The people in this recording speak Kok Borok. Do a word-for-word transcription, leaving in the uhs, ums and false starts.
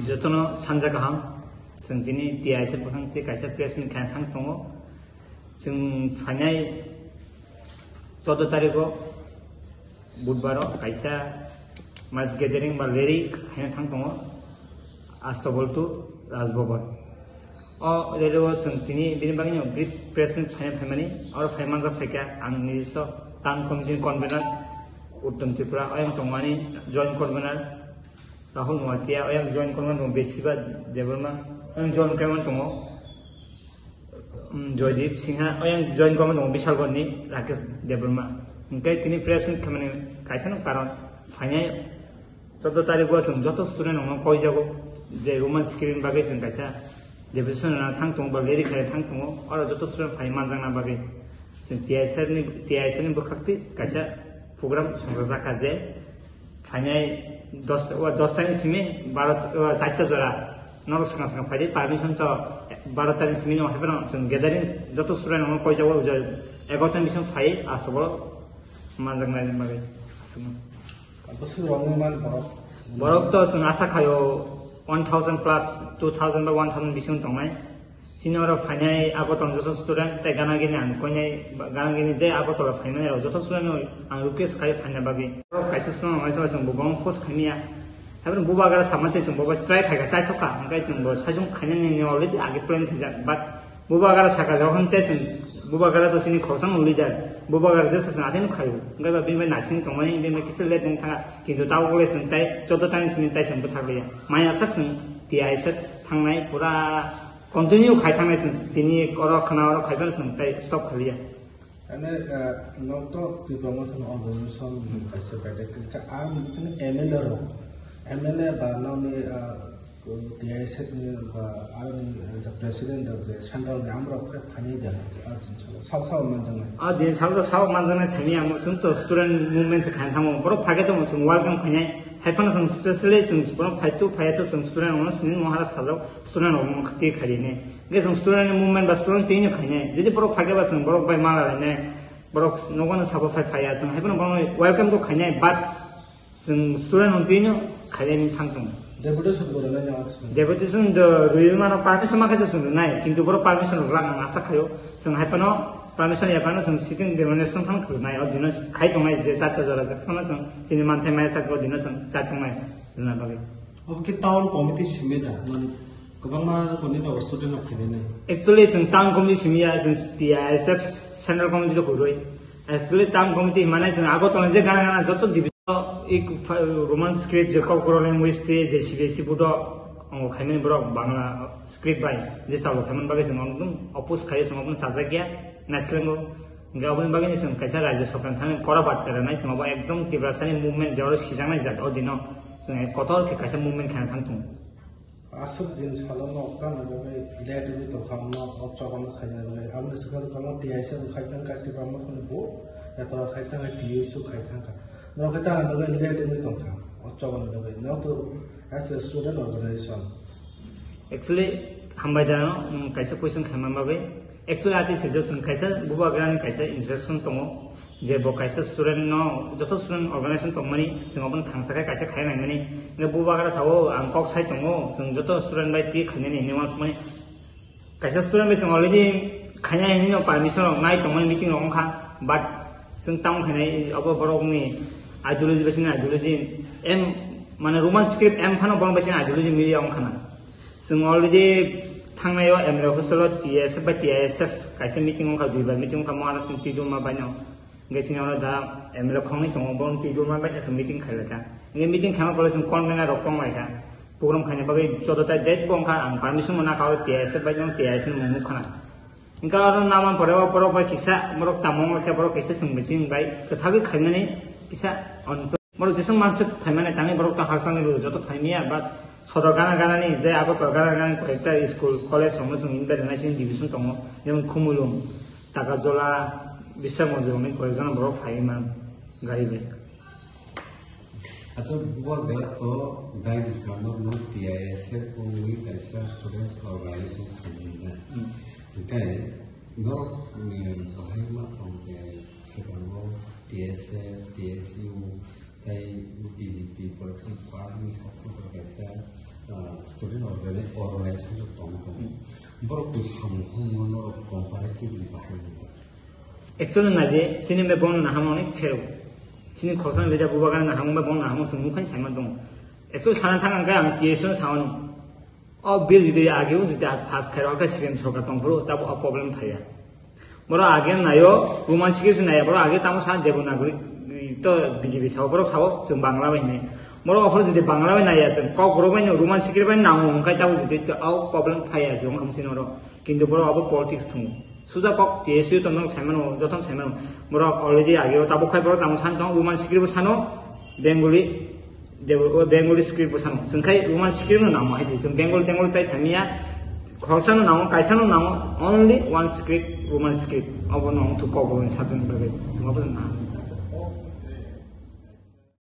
Jotono sanja kaham, chwng tini T I S F bwkhang tei kaisa press meet khaina thang tongo. Chwng phainai chordo tarikgo Budbaro kaisa mass gathering ba rally khaina thang tongo Astobol to Raj Bhavan. O rally o chwng tini bini bagwino brief press meet phaina phaimani, oro phai manjak phaikha ang nijiso town committee convener Uttom Tripura, oyang tongmani joint convener Rahul Noatia, oyang joint convener tongo Besiba Debbarma, oyang joint convener tongo, um, Joydeep Singha, oyang joint convener tongo Bisalgorni Rakesh Debbarma. Hingke tini press meet khamani kaisa no karon phainai chordo tarikgo chwng joto student rokno koijago je Roman script bagwi chwng kaisa deputation rwna thang tongo ba rally khaina thang tongo, oro joto student phai manjakna bagwi chwng T I S F ni, T I S F ni bwkhak twi kaisa program songjajakha je phainai dos, o dos tani simi baro, o charta jora norok swkang swkang phaidi, permission to baro tani simi no haiphano chwng gathering joto student rokno koijago je egarota ni bising phai aswk o manjaknai bagwi aswkno. Bwswk rwngwi man borok? Borok to chwng asa khaio one thousand plus, two thousand ba one thousand bising tongnai. Chini oro phainai Agartala joto student tei gana gini ang koinai, gana gini je Agartala phaimani rok joto student no ang request khai phaina bagwi. Borok kaisa student rok chwng bo bong force khaimya. Haibani bubagra sama tei chwng bo try khaika chai thokha, hwnkhe chwng bo sajung khainani already age plan khaijak, but Bubagra saka jokhon tei chwng, bubagra to chini khoroksa no leader, bubagra jesa chwng athaino khaio, hwnkhe ba bini bai naising tongmani, bini bai kisa late wng thangkha, kintu tabuk le chwng tai chordo tani simi tai chwng bwthak liya. Maya sak chwng T I S F thangnai pura continue khai thangnai chwng, tini oro khwna oro khai phano chwng tai stop khaliya. Ane, eh, nok to Tipra Motha ni organization kaisa bedek khe ang chini M L A rok, M L A ba nokni, eh, T I S F ni ba aroni, eh, je president rok je central ni amrok khe phainai da, ah, chini salo sao sao manjaknai. Ah, din salo sao manjaknai simi ang chwng to student movement se khaina thango. Borok phai khe tongmo chwng welcome khainai. Hai phano chwng specially chwng borok phai tu phai to chwng student rokno sini mohara sajak student rokno khati khainai. Hwnkhe chwng student ni movement ba student twi no khainai. Jodi borok phai khe ba chwng borok bai mala lainai. Borok nogo no sabo phai phaiya chwng hai phano borok welcome to khainai, but Chwng student rok twi no khailai thang tongo. Deputation bo rwnai no. Deputation do rwi mano permission ma khe to chwng rwnai, kintu borok permission rwglak ang asa khaio. Chwng hai phano permission ya phano chwng sitting demonstration phano khwlwnai. O dino khai tongnai je charta jora je phano chwng chini manthai maya sak o dino chwng chai tongnai rwna bagwi. Obo khe town committee simi da, mani kwbangma rokomni ba student rok phainai nai. Actually chwng town committee simi ya, chwng T I S F central committee rok kwrwi. Actually town committee himnai chwng Agartala je gana gana joto division o ik fa-, Roman script je Kokborok language tei je C B S E board o ongo khaimani borok Bangla script bai je chalo khaimani bagwi chwng ekdom oppose khaio, chwng obono chajakya naislengo. Hwnkhe oboni bagwino chwng kaisa Rajya Sabha ni thani kora batta rwnai, chwng obo ekdom Tiprasani movement je oro sijaknai jat o dino chwng kotor khe kaisa movement khaina thang tongo. Aswk din salo no okra nai bagwi late wngwi tongkha, no o chobano khaina bagwi. Aboni swkang tongkha no T I S F khai thangkha, Tipra Mothani bo, eto khai thangkha, T S U khai thangkha. No khai thangna bagwi late wngwi tongkha o chobano bagwi. No to as a student organization. Actually, hambai da no, nwng kaisa question khaima bagwi. Actually, ati se josong kaisa bubagrani kaisa instruction tongo. Je bo kaisa student no, joto student organization tongmani, chwng obono thangsa khe kaisa khai naimani. Hwnkhe bubagra sao, ang kok sai tongo, chwng joto student bai twi khainani hinwi uansukmani. Kaisa student bai chwng already khaina hinwi no permission rok nai tongmani meeting rok wngkha, but chwng tamo khainai obo borokni ideology bai chini ideology em, mane Roman script em phano borok bai chini ideology milia wngkha na. Chwng already thangnai o M L A office o T S F bai T I S F kaisa meeting wngkha, duibar meeting wngkha Maharaj ni Twijoma bai no. Hingke chini oro da M L A khoroknwi tongo, borokno twi dulma bai khe chwng meeting khailai kha. Hingke meeting khaima pore chwng convener rok chonglai kha. Program khaina bagwi joto tai date bo wngkha, ang permission bo nakha, oro T I S F bai jang T I S F ni mung nukha na. Hingke oro naman pore o borok bai kisa, borok tamo wngkha, borok kisa chwng meeting bai kwthagwi khainani kisa on. Borok jeswk manswk phaimani tangwi borok ta hakchangni rw joto phaimya, but sodor gana ganani je abo to gana ganani koyekta school, college rokno chwng invite rwnai sini division tongo, jemon Khumulwng, Takajola, Biswak Manjurokni koyekjano borok phaiwi man gari bai. Acha, bo bera to bank account no T I S F wngwi kaisa students organization khainai na. Hmm. Hingke norok, eh, bahai ma tong je swkango T S F, T S U, Tei B J P political party ni sokha kaisa, ah, student organi-, organization tongo. Borok ni samung khorokma norok comparatively bahai wngkha. Actually naidi, chini bai bono nahamo ni phero. Chini khoroksa ni leader bubagra nahamo bai bono nahamo chwng nukha ni saima tongo. Actually sana thang ang khe ang T S U no sao. O bill jodi age o jodi pass khai rok khe C P M sorkar tong phuru tabo o problem phaiya. Borok age nayo Roman script se naiya, borok age tamo sa Devanagari to B J P sao, borok sao chwng Bangla bai hinwi. Borok ophor jodi Bangla bai naiya chwng kok borok bai no Roman script bai nango hwnkhai tabo jodi to o problem phaiya se wngkha msini oro. Kintu borok abo politics thung. Suja kok T S U to nok saimano, jotom saimano. Borok already age o tabo khai borok tamo san tong Roman script bo sano Bengali Debo-, o Bengali script bo sano. Chwng khai Roman script no nangma hai se. Chwng Bengali, Bengali tai thangya. Khoroksa no nango, kaisa no nango, only one script, Roman script. Abo no wng thu kok bo satun bagwi. Chwng abo no nango.